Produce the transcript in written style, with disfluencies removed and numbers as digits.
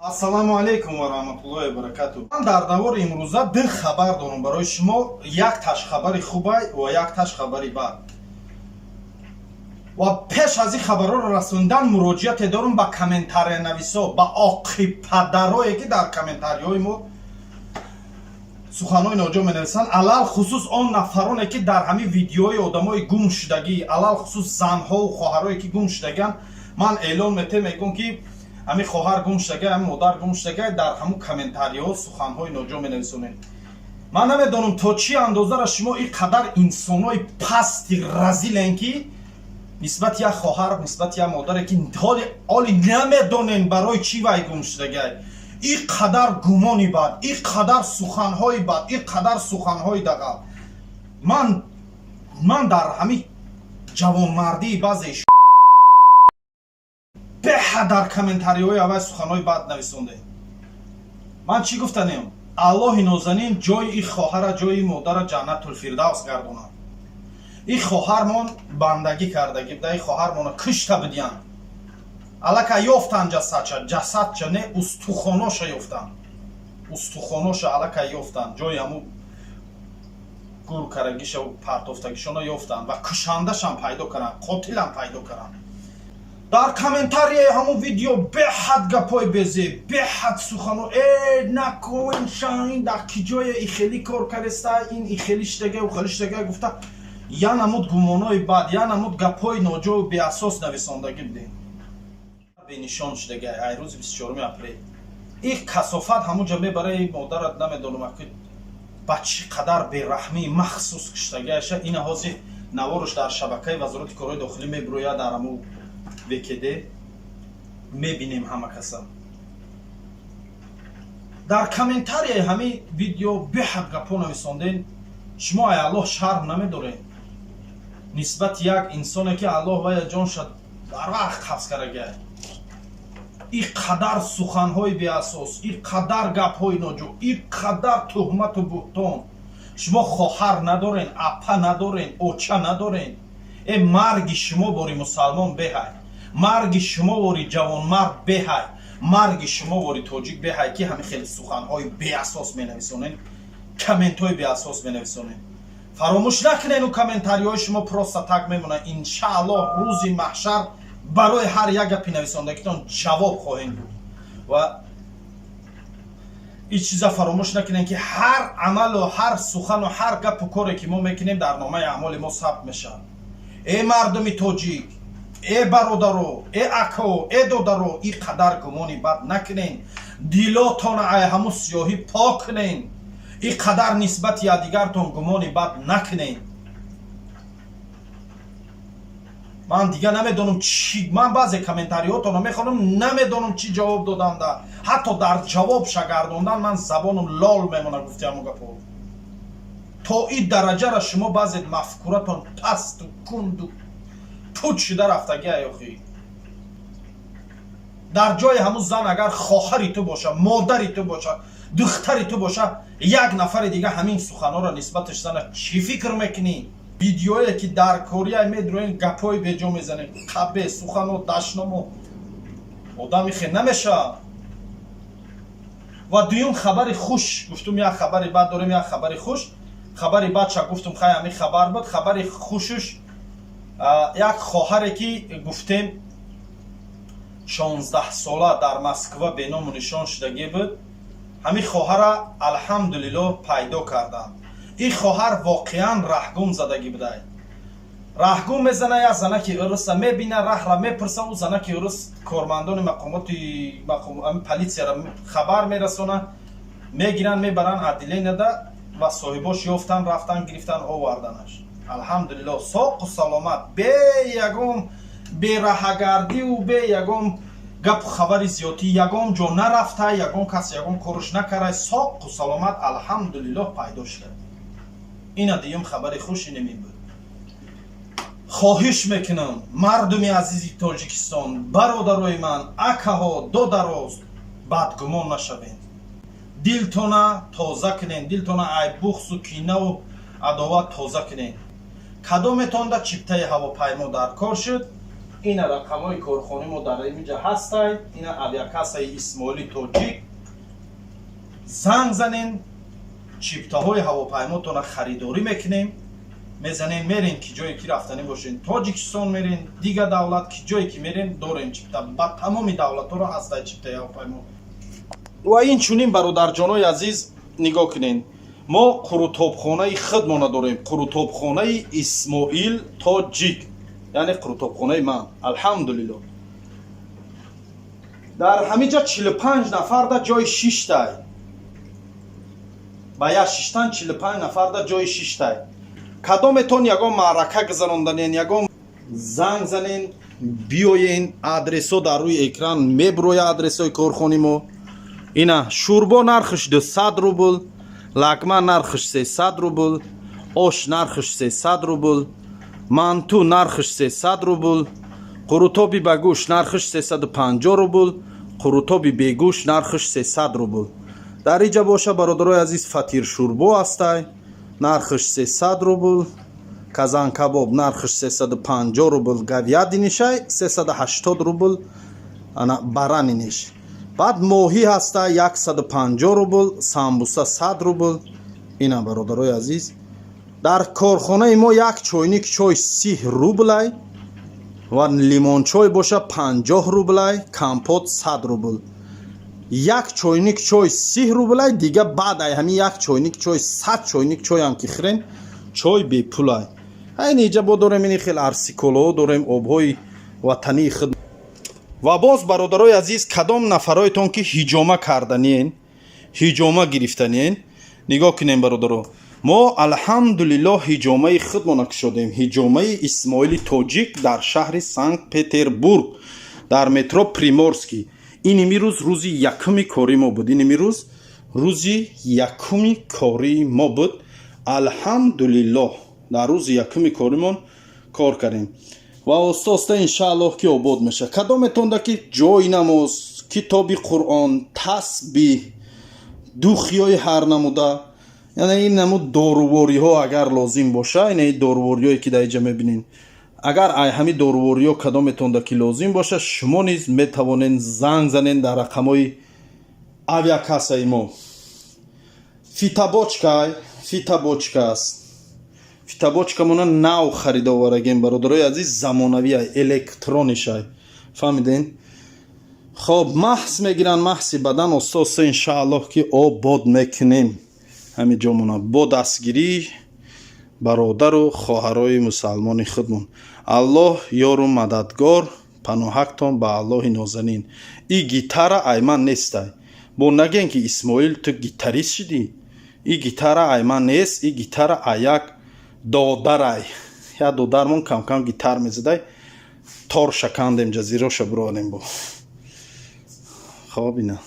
Ассалому алайкум ва раҳматуллоҳи ва баракату. Ман дар навори имрӯза ду хабар дорам барои шумо. Якташ хабари хубай ва якташ хабари бад. Ва пеш аз ин хабарҳоро расондан муроҷиате дорам ба комментариянависо, ба оқибпадарое, ки дар комментариҳои мо суханҳои ноҷо менависанд, алалхусус он нафароне, ки дар ҳамин видеои одамои гумшудагӣ, алалхусус занҳову хоҳарое, ки гум шудагианд. Ман эълон метем, мегӯм, ки ҳамин хоҳар гум шудага, ҳамин модар гум шудага, дар ҳамун комментариҳо суханҳои ноҷо менависонед. Ман намедонам, то чӣ андозара шумо ин қадар инсонҳои пасти разилен, ки нисбати як хоҳар, нисбати як модаре, ки ҳоли оли намедонем барои чӣ вай гум шудагай, ин қадар гумони бад, ин қадар суханҳои бад, ин қадар суханҳои дағал. Ман дар ҳамин ҷавонмардии баъзе беҳад дар комментариҳои аввал суханҳои бад нависондем. Ман чӣ гуфтанем? Аллоҳи нозанин ҷои ин хоҳара, ҷои модара Ҷаннатулфирдавс гардонад. Ин хоҳармон бандагӣ кардагӣ буда, ин хоҳармона кушта будиянд. Аллакай ёфтанд ҷасадча, ҷасадча не, устухоноша ёфтанд, устухоноша аллакай ёфтанд, ҷои ҳамун гур карагиша партофтагишона ёфтанд ва кушандашам пайдо карданд, қотилам пайдо карданд. Дар комментарияи ҳамун видео беҳад гапҳои безеб, беҳад сухано: «Э, накун, ин дар ки ҷое и хеле кор кареста, ин и хеле шидага, у хеле шидага», гуфта, я намуд гумонҳои бад, я намуд гапҳои ноҷою беасос нависондагӣ будем. Бенишон шудага ай рӯзи 24 апрел. Ин касофат ҳамун ҷа мебара и модарат. Намедонам, ба чӣ қадар бераҳмии махсус куштагиаша. Ина ҳозир наворш дар шабакаи Вазорати корҳои дохилӣ мебирояд, дар ҳамун ВКД мебинем ҳама каса. Дар комментарияи ҳамин видео беҳад гапҳо нависонден. Шумо ай Аллоҳ шарм намедоред, нисбати як инсоне, ки Аллоҳ вая ҷонша дар вақт ҳабс карагай, ин қадар суханҳои беасос, ин қадар гапҳои ноҷо, ин қадар туҳмату буҳтон? Шумо хоҳар надорен, апа надорен, оча надорен? Э, марги шумо бори мусалмон беҳай, марги шумо бори ҷавонмард беҳай, марги шумо бори тоҷик беҳай, ки ҳамин хеле суханҳои беасос менависонен, комментҳои беасос менависонен. Фаромӯш накунену комментариҳои шумо просто так мемонад. Иншааллоҳ, рӯзи маҳшар барои ҳар як гапи нависондагитон ҷавоб хоҳем буд. Ва ин чиза фаромӯш накунем, ки ҳар амалу ҳар сухану ҳар гапу коре, ки мо мекунем, дар номаи аъмоли мо сабт мешавад. Э, мардуми тоҷик, э бародаро, э ако, э додаро, ин қадар гумони бад накунен, дилотона ай ҳамун сиёҳӣ пок кунен, ин қадар нисбати якдигартон гумони бад накунен. Ман дига намедонам чӣ. Ман баъзе комментариҳотонро мехонам, намедонам, чӣ ҷавоб доданда. Ҳатто дар ҷавоб шагардондан ман забонам лол мемонад. Гуфти ҳамон гапҳо, то ин дараҷара шумо баъзе мафкуратон пасту кунду пуч шуда рафтагӣ. Охи, дар ҷои ҳамун зан агар хоҳари ту боша, модари ту боша, духтари ту боша, як нафари дига ҳамин суханҳоро нисбаташ зана, чӣ фикр мекунӣ? Видеое, ки дар кория медроен, гапҳои беҷо мезанем, қабе сухано, дашномо, одами хе намешавад. Ва дуюм хабари хуш. Гуфтум, як хабари бад дорем, як хабари хуш. Хабари бадша гуфтум, хай, ҳамин хабар буд. Хабари хушуш, як хоҳаре, ки гуфтем, 16-сола дар Москва беному нишон шудагӣ буд, ҳамин хоҳара алҳамдулиллоҳ пайдо карданд. Ин хоҳар воқеан раҳгум задагӣ будай. Раҳгум мезана, як занаки уруса мебина, раҳра мепурса. Ӯ занаки урус кормандони мақомоти полисияра хабар мерасона, мегиранд, мебаранд отделенияда ва соҳибош ёфтан, рафтан, гирифтан, оварданаш. Алҳамдулиллоҳ, соқу саломат, бе ягон бераҳагардиу бе ягон гапу хабари зиёдтӣ, ягон ҷо нарафта, ягон кас ягон корш накарда, соқу саломат, алҳамдулиллоҳ, пайдо шуда. Ина дуюм хабари хуш инемин буд. Хоҳиш мекунам, мардуми азизи Тоҷикистон, бародарои ман, акаҳо, додаро, бадгумон нашавем, дилтона тоза кунем, дилтона ай буғзу кинаву адоват тоза кунем. Кадометонда чиптаи ҳавопаймо дар кор шуд. Ина рақамҳои корхонаи мо дар инҷа ҳастай. Ина авиакассаи Исмоили Тоҷик. Занг занен, чиптаҳои ҳавопаймотона харидорӣ мекунем. Мезанем, мерем, ки ҷое ки рафтанӣ бошен, Тоҷикистон мерен, дига давлат, ки ҷое ки мерен, дорем чипта. Ба тамоми давлатҳоро ҳастай чиптаи ҳавопаймо. Ва ин чунин, бародарҷонои азиз, нигоҳ кунен, мо қурутобхонаи худмона дорем, қурутобхонаи Исмоил Тоҷик, яъне қурутобхонаи ман. Алҳамдулилло, дар ҳамин ҷа 45 нафарда ҷои шиштай, ба як шиштан 45 нафарда ҷои шиштай. Кадометон ягон маърака гузаронданен, ягон, занг занен, биёен. Адресҳо дар рӯи экран мебуроя, адресҳои корхони мо. Ина шӯрбо нархш 200 рубл, лагман нархш 300 рубл, ош нархш 300 рубл, манту нархш 300 рубл, қурутоби ба гӯшт нархш 350 рубл, қурутоби бегӯшт нархш 300 рубл. Дар иҷа боша, бародарои азиз, фатир шӯрбо ҳастай, нархш 300 рубл, казанкабоб нархш 350 рубл, говядина шай 380 рубл, ана баранина ш. Баъд моҳӣ ҳаста 150 рубл, самбуса 100 рубл. Ина, бародарои азиз, дар корхонаи мо як чойник чой 30 рублай ва лимончой боша 50 рублай, компот 100 рубл. Як чойник чой 30 рублай, дига баъд ай ҳамин як чойник чой 100 чойник чойам ки хӯрен, чой бепулай. Айни иҷа бо дорем ини хел арсиколоҳо дорем, обҳои ватании худ. Ва боз, бародарои азиз, кадом нафароетон ки ҳиҷома карданиен, ҳиҷома гирифтаниен, нигоҳ кунем, бародаро, мо алҳамдулиллоҳ ҳиҷомаи худмона кушодем, ҳиҷомаи Исмоили Тоҷик дар шаҳри Санкт Петербург, дар метро Приморский. Ин имрӯз рӯзи якуми кори мо буд. Ин имрӯз рӯзи якуми кори мо буд. Алҳамдулиллоҳ, дар рӯзи якуми коримон кор кардем ва оста оста иншааллоҳ ки обод мешавад. Кадометонда ки ҷои намоз, китоби Қуръон, тасбиҳ, духиҳои ҳар намуда, яъне ин намуд дорувориҳо агар лозим боша, ина дорувориҳое ки дар инҷа мебинед, агар ай ҳами дорувориҳо кадометонда ки лозим боша, шумо низ метавонед занг занед дар рақамҳои авиакассаи мо. Фитобочка, фитобочка аст. Фитобочка мона нав харида оварагем, бародарои азиз, замонавиай, электронишай, фаҳмиден? Хоб, маҳз мегиранд, маҳзи бадан. Оста оста иншааллоҳ ки обод мекунем ҳамин ҷомона бо дастгирии бародару хоҳарои мусалмони худмон. Аллоҳ ёру мададгор, паноҳактон ба Аллоҳи нозанин. И гитара айман нестай, бо нагем ки Исмоил, ту гитарист шидӣ. И гитара айман нест, и гитара аяк додарай. Як додармон камкам гитар мезадай, тор шакандем, ҷазироша буровардем бо. Хоб, ина.